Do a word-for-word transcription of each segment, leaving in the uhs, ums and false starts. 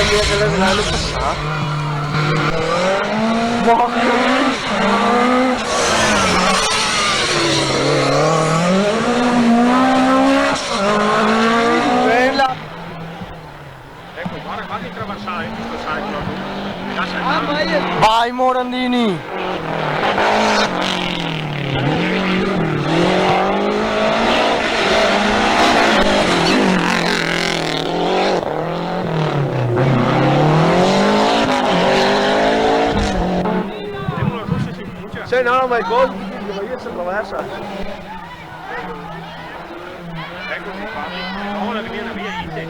Che l'è l'ano pasà. Bela. Eco, varda qua che traversà, eh, questo salto. Vai, Morandini! Sì, no, ma el gol, ma io se traversa. Eco, infati. No, la via, la via, dite.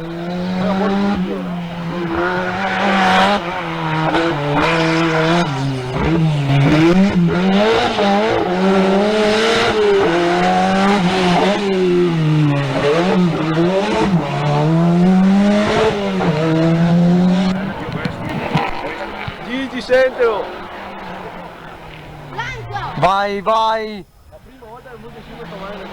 Gigi, sentilo. Vai, vai. La prima volta che muto su sta mano.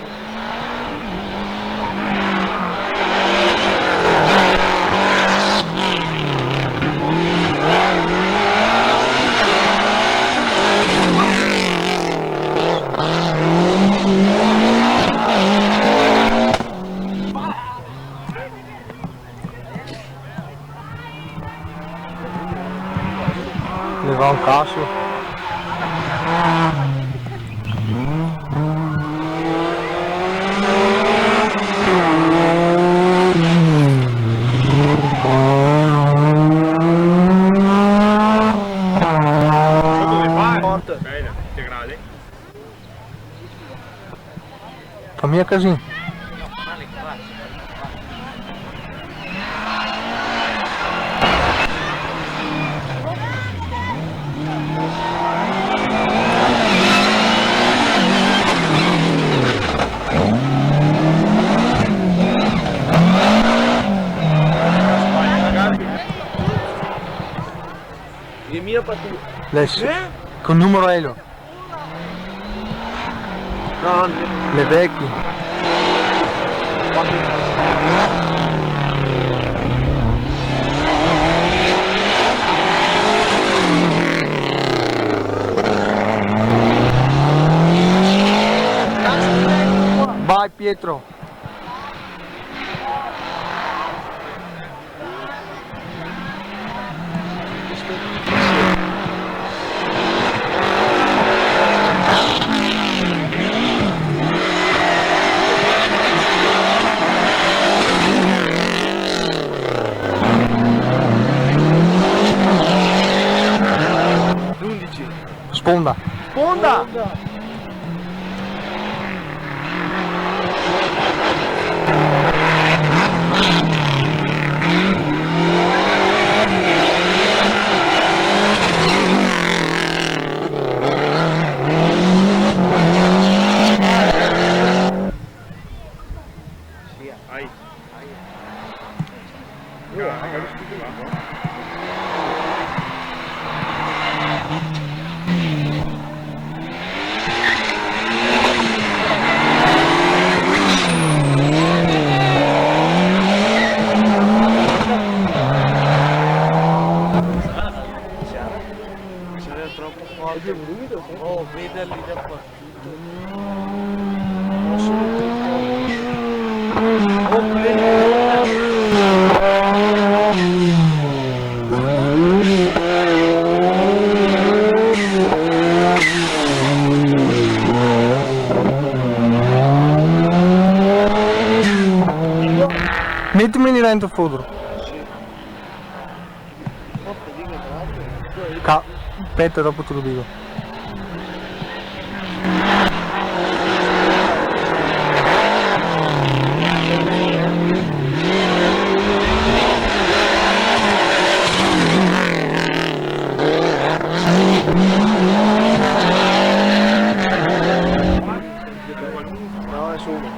Levà un caso. Forte. Bela, integrale. Fa mia casin. E mia pa ti. Adeso, eh? Che numero xe? No, no. Le veci. Vai, Pietro. L'undici. Sponda. Sponda! Ai. Sarà tropo forte. Oh, vederli da qua. Metimeli dentro, Fodro. Ca-, speta, dopo te lo digo. No, nesuni.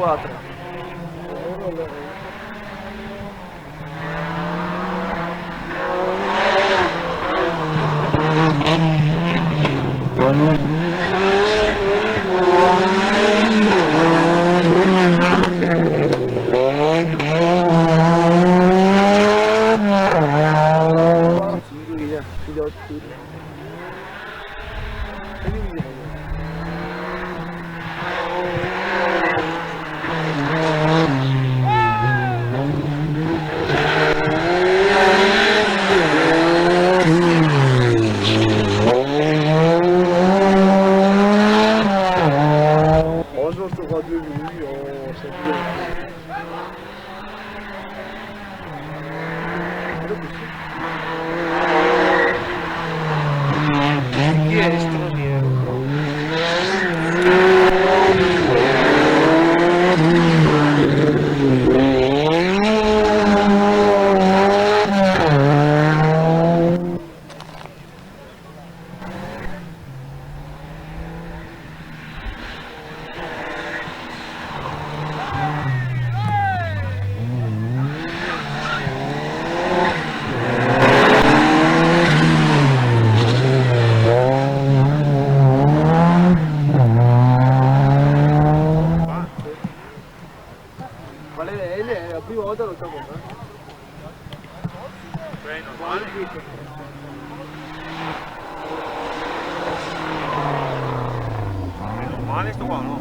Quatro. Qual è? È la prima volta che lo sto comprando. Beh, normale. È normale sto qua, no?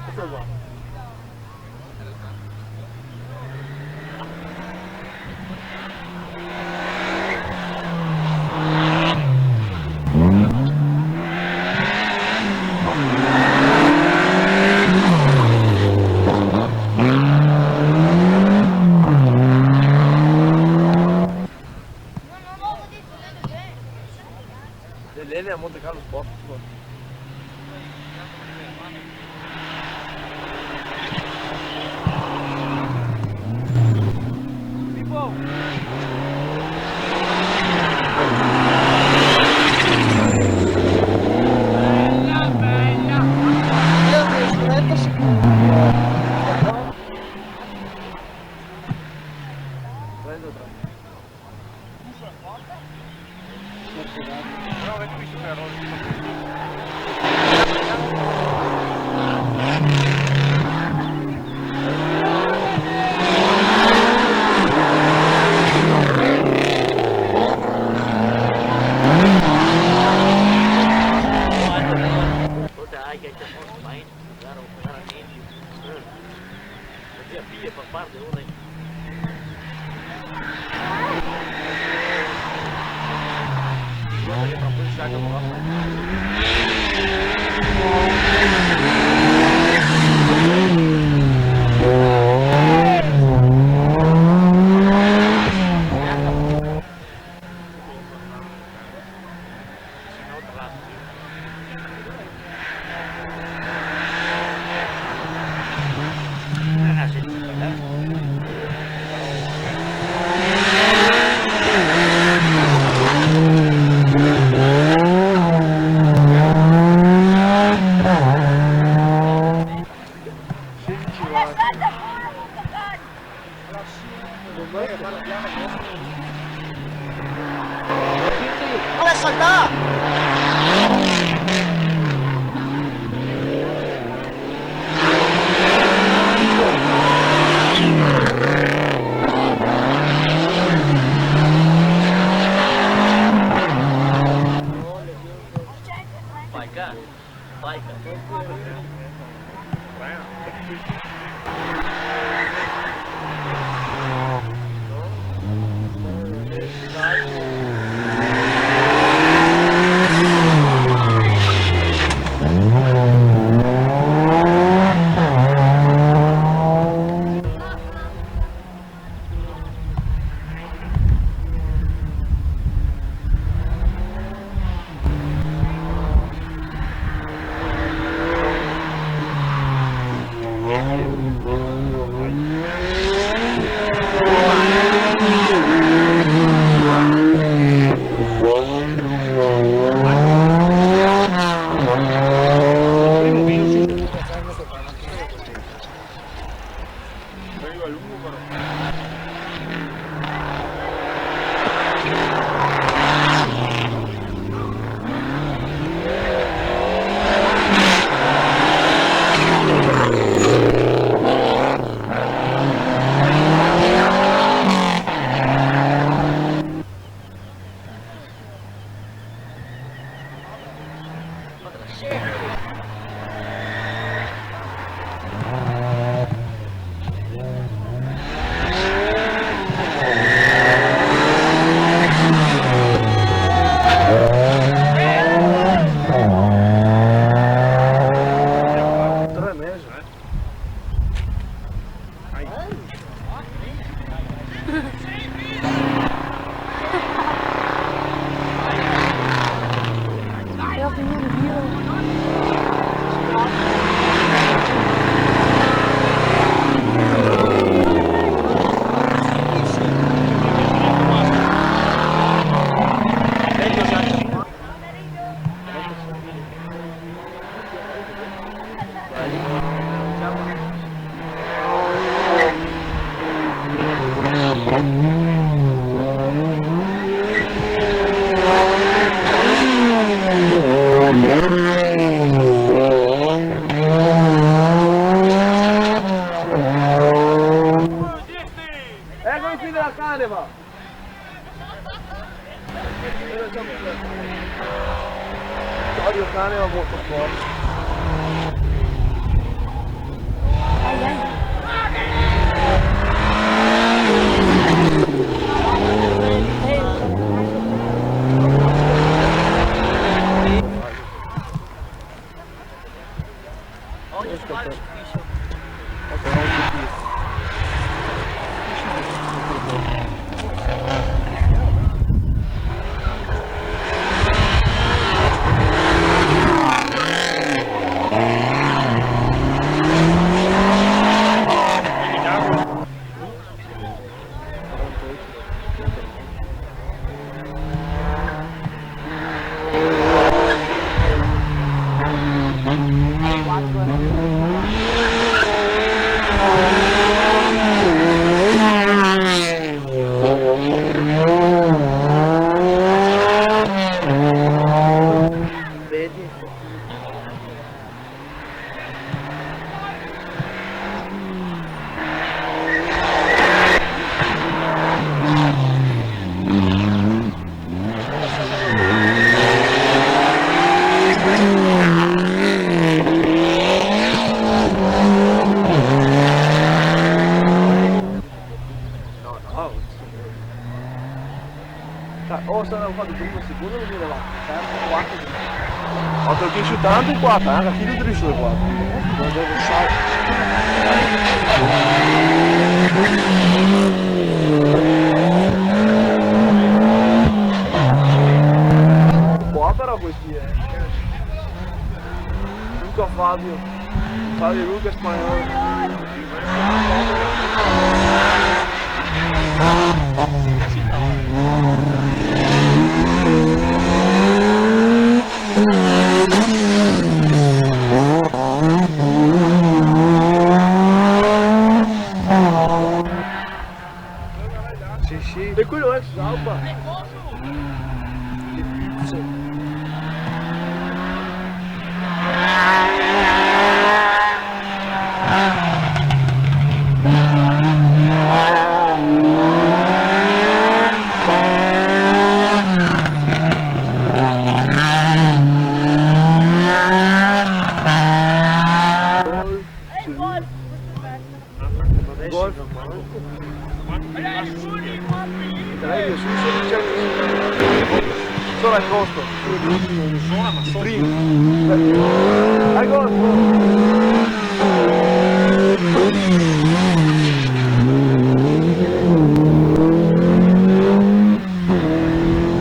Questo qua. L'Elena a Monte Carlo Sport. Ora salta! Vai, cara. Tre e mezo. Eco el fin dela caneva! Odio cane, ma molto forte. Cioè, o se no, qua tutto uno sicuro, mi la va. Terzo, quarto, quinto. Ho detto che su tanto in quarta, anche a chi lo dirisso del quarto. Qua però questi è. Luca Fabio. Fabio Luca spagnolo. Sì, sì. E quello è Sauber. Che pizzo. Golf. Dai, su, su, su. Solo al costo. Prima. Al costo.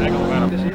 Ecco, guarda. Sì, sì.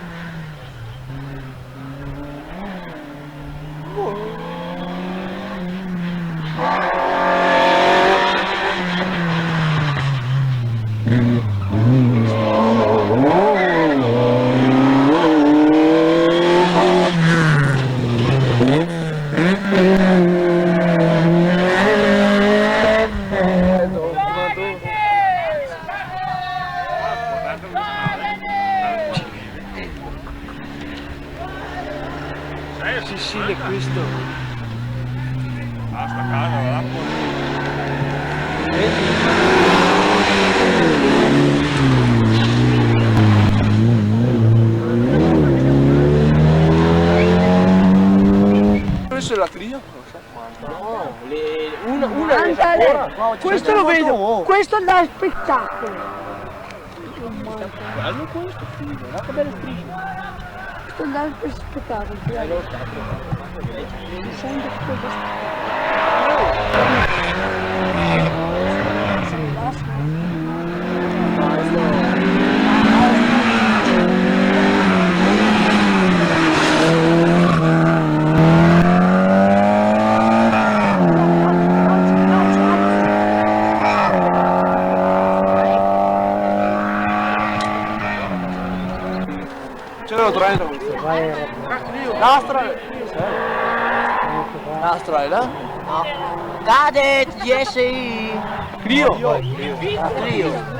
Una, una... Andale, questo lo vedo, questo dà spettacolo. Bello questo, figo, guarda che belle strisce. Questo dà spettacolo, guarda. Senti cosa... C'era otro dentro. Lastra. Lastra, là? No. Cadet, Jesse. Crio. Crio. Via, via, via, via.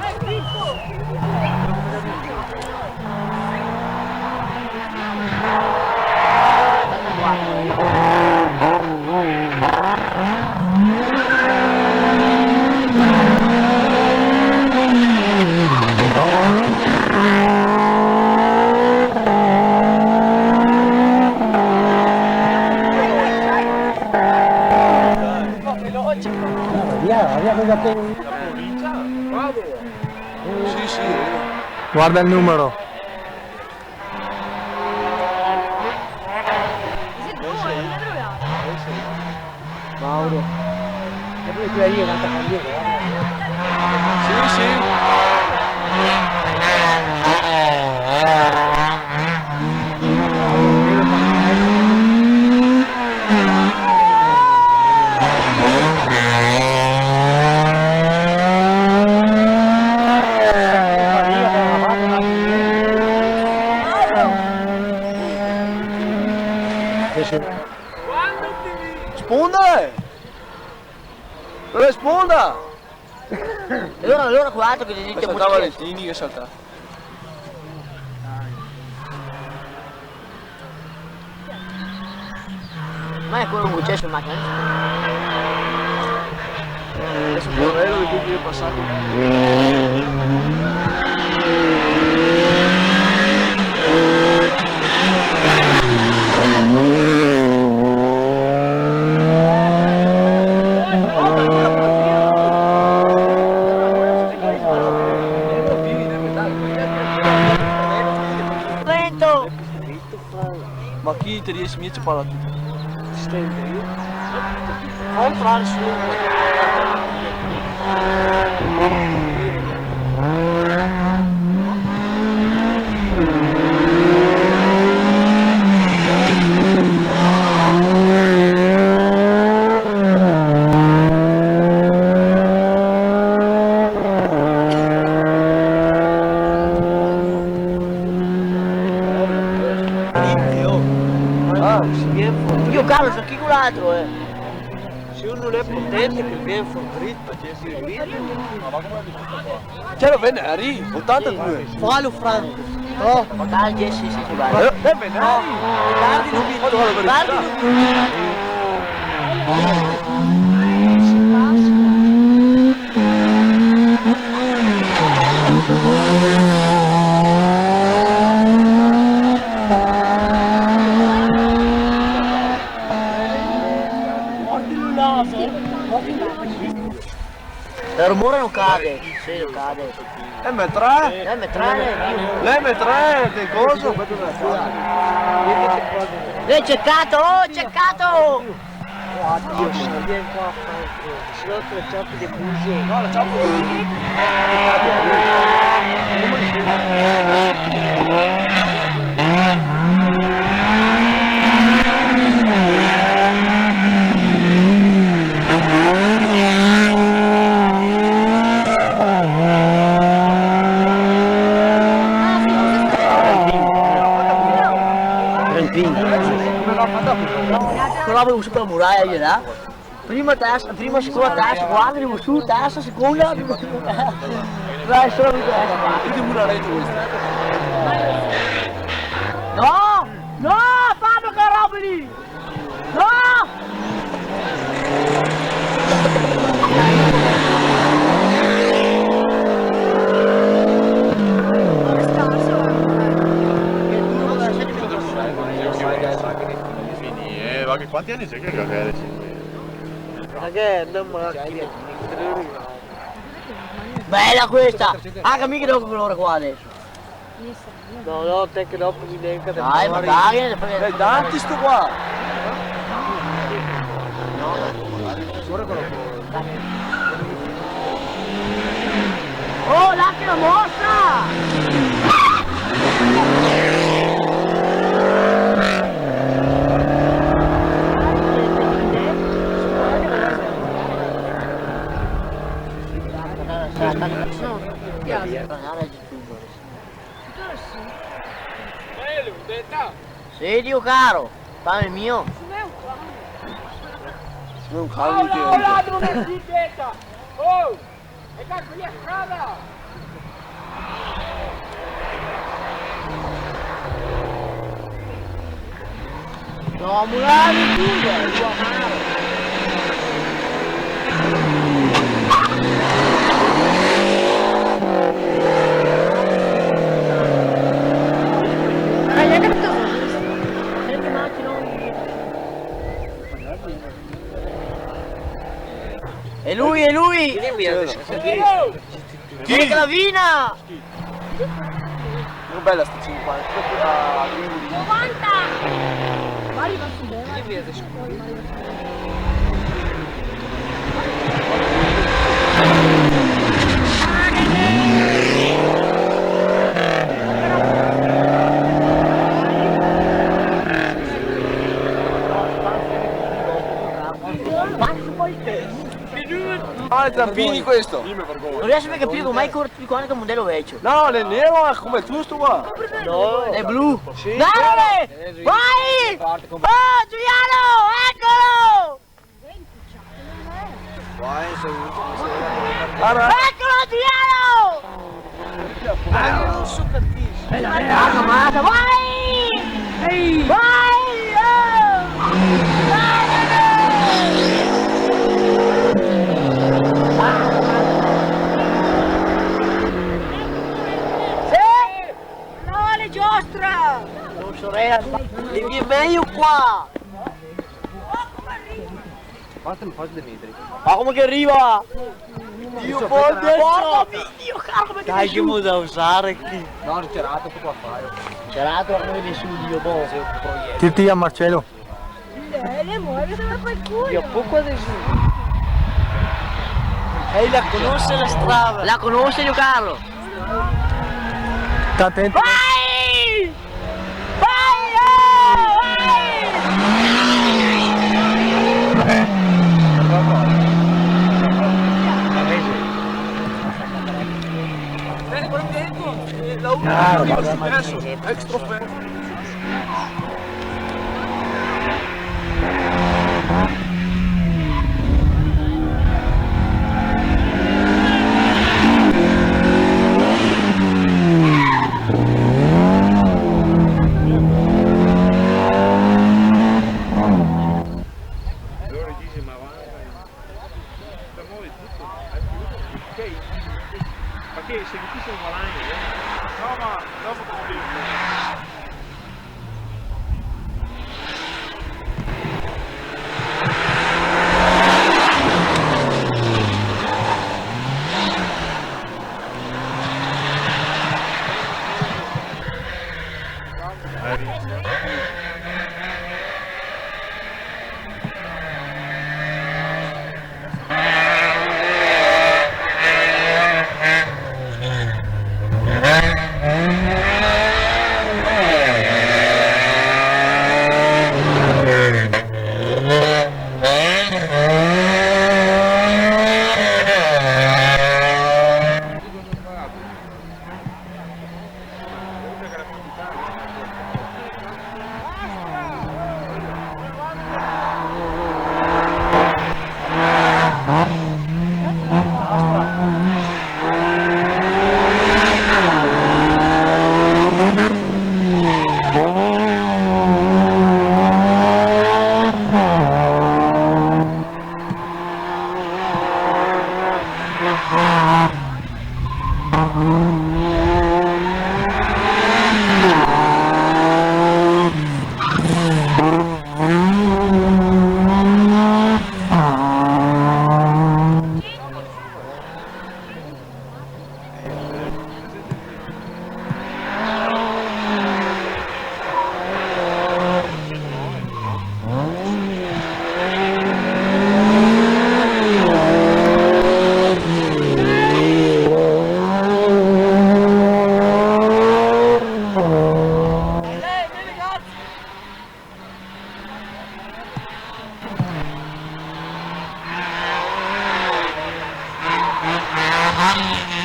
Sì, sì. Guarda il numero. Mauro. Sì, sì. Sponda, eh! Risponda! E alora, alora quatro che te dise... Saltava Valentini, che salta. Ma xe quelo che xe suceso in machina? Deso però vedo che tuti i pasati. Lento! Ma chi te riesi mia a ciapar tuto? Stente, io. Contra nessuno. Ah, sì, vien fora. Io, caro, so chi quel altro, eh. Se uno l'è potente, che vien fora dritto, che si ride. Cielo Veneri, otantadue. Falo, Franco. Oh. Dai, sì, sì, sì, vai. Eh, eh, Veneri. Guardi, lo vedo. Guardi, lo vedo. El rumore no cade, sì, no cade. M tre? M tre. L'M tre, che cosa? Eh, cecato, oh, cecato! Oddio, vien qua, Franco. Se no te lo ciapi de buso. No, lo ciapo. Trentin. Però volevo su per la muraglia, là. Prima, tersa, prima, seconda, tersa, quarta, andiamo su, tersa, seconda. Dai, solo tersa. Io devo andare dentro questo. No! No! Fabio Caroboli! No! Fini, eh, ma che quanti anni xe che gioca adeso? Che xe na machina. Bela questa! Ah, che mica dopo colore qua adesso. No, no, te che dopo mi devi... Dai, ma dai, che ne frega. Dai, dati sto qua. Oh, là che lo mostra! No, piace. Sì, Dio caro, pane mio. Sì, un cane. Sì, un cane. Oh, ladro, me si testa! Oh! E qua, qui è strada! No, mulare, tu, eh, tu amaro. E lui, e lui! Chi? Clavina! Che bela sta cinquanta, proprio da novanta! Vai, va su, vai. Ah, el Zampini questo? No riesco a capire come mai corre tuti quanti col modello vecio. No, l'è nero, ma come tu sto qua? No. È blu. Sì. Dai! Vai! Oh, Giuliano, eccolo! Eccolo, Giuliano! Bella, bella. Basta, basta, vai! Vai! Oh! Vai, vai, vai! Sì! No, le giostre! Oh, sorella, e vien mejo qua! Fatemi, fate dei metri. Ma come che riva? Dio, porco, porco, Dio, caro, come che... Dai, che mo da usare qui. No, cerato, poco affare. Cerato, come che nessuno, Dio, boh. Tirti via, Marcello. Eh, le muove, se va per culo. Dio, poco adesso. Ehi, la conosce la strada? La conosce, Dio caro? Sta attento. Vai! Vai, oh, vai! Bene, quello che hai detto, eh, la ultima... Ah, che va bene, adesso, extra offense. Loro dice, ma guarda, sta muove tutto, ok, ma che se mi si guadagna, eh? No, ma dopo ti spiego. Ciao, ciao.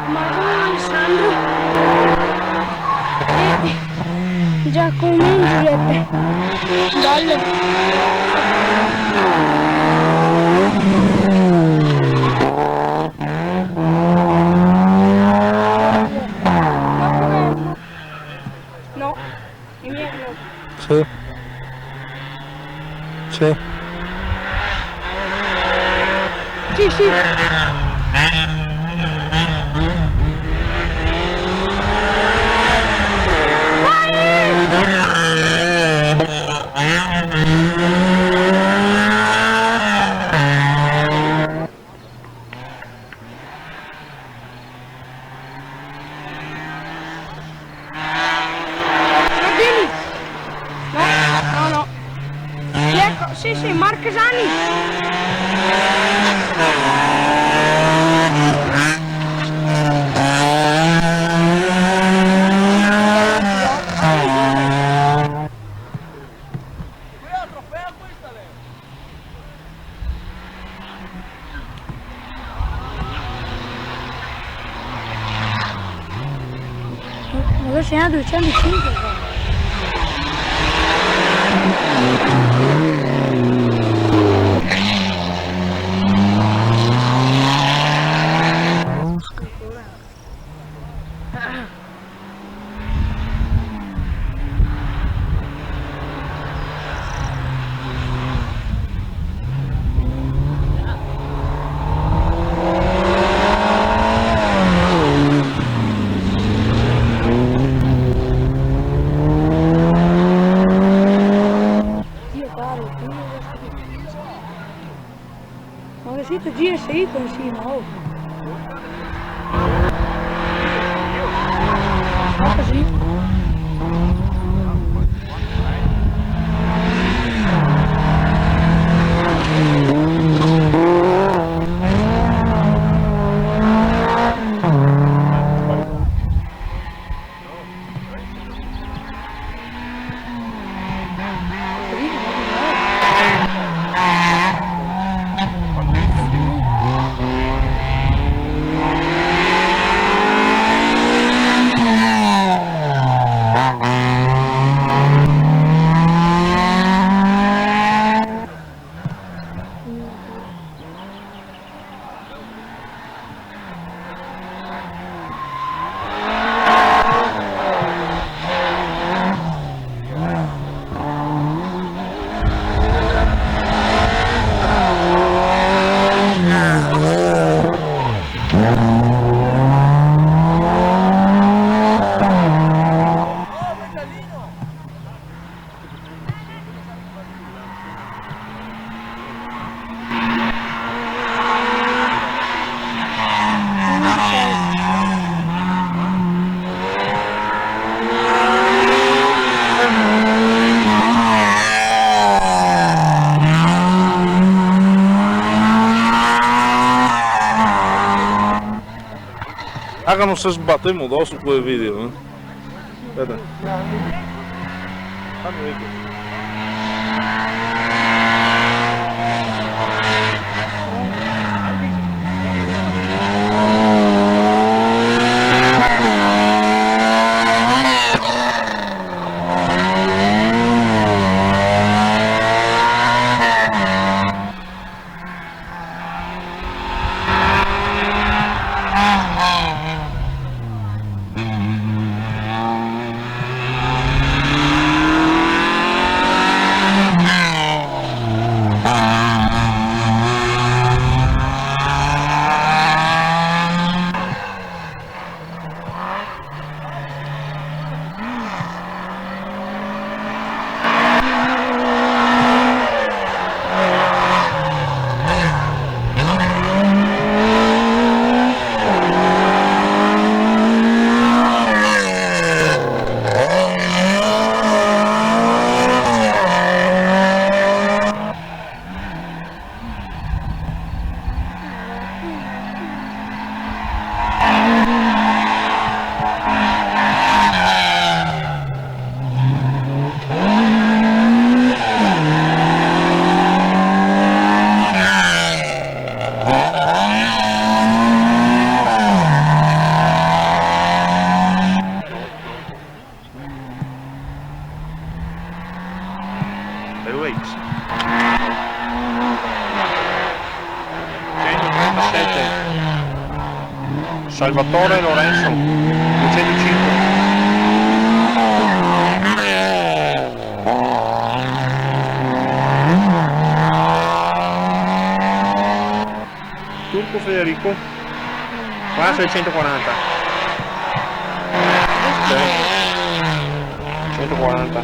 Marino, Alessandro. E Giacomo, Giulietta. Bello. No. I miei no. Sì. Sì. Sì, sì. Martini! No, no, no. Eco, sì, sì, Marchesani! Cosa siamo? Duecentocinque qua. Dio caro, Dio. Ma che sito G S I cusì, no? Ma cusì. Ah, che no se sbatemo doso co el video, eh? Speta. Fammi vedere. Centotrentasete. Salvatore Lorenzo, duecentocinque. Turco Federico. Qua xe centoquaranta. Sì. centoquaranta.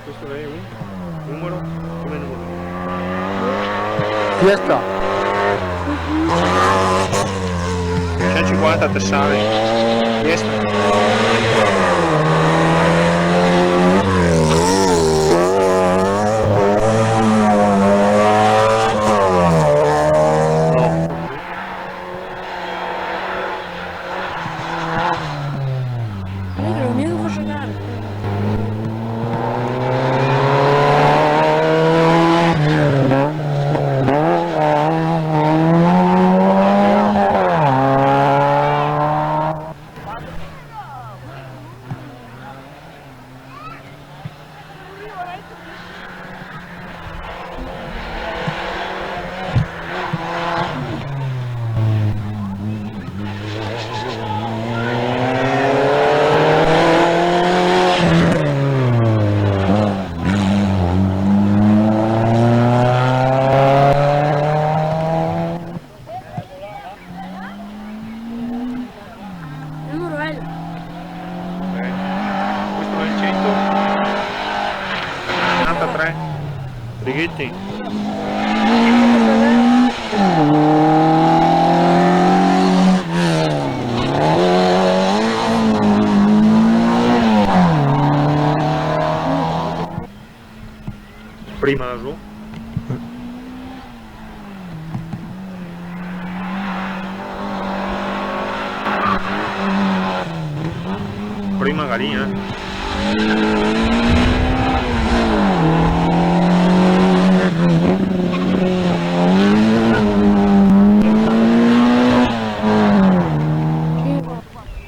Questo xe un numero, come numero? Fiesta. Centocinquanta te sale. Fiesta. No. Io credo mia che posso giocare. Numero L. Ok. Questo xe el cento. Setantatré. Righetti. Prima da su. Prima galina.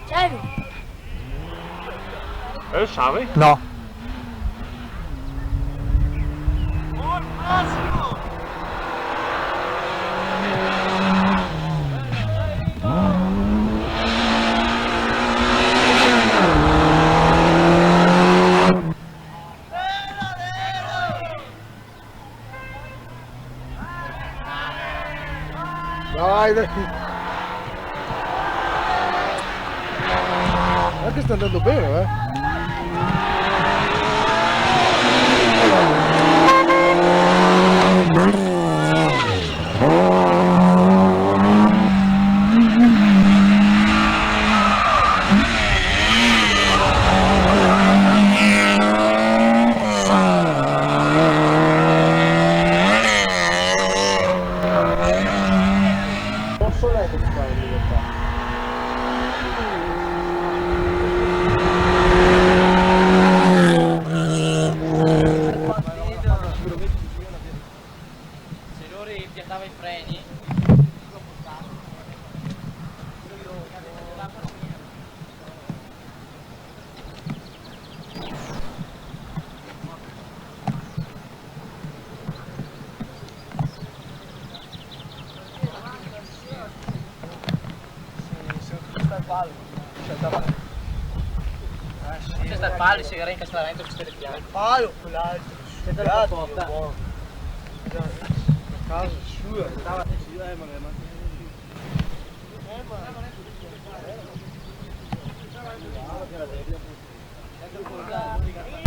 Serio? E lo savi? No. Dai, dai. Anche sta andando bene, eh. Se lori piantava i freni. Sì, sì, sta el palo. Cioè, sta... Ah, sì, c'è sta el palo, se era incastrà dentro, sta el piano. El palo, quel altro. C'è sta la porta. Già, a casa sua. Stava, eh, ma, ma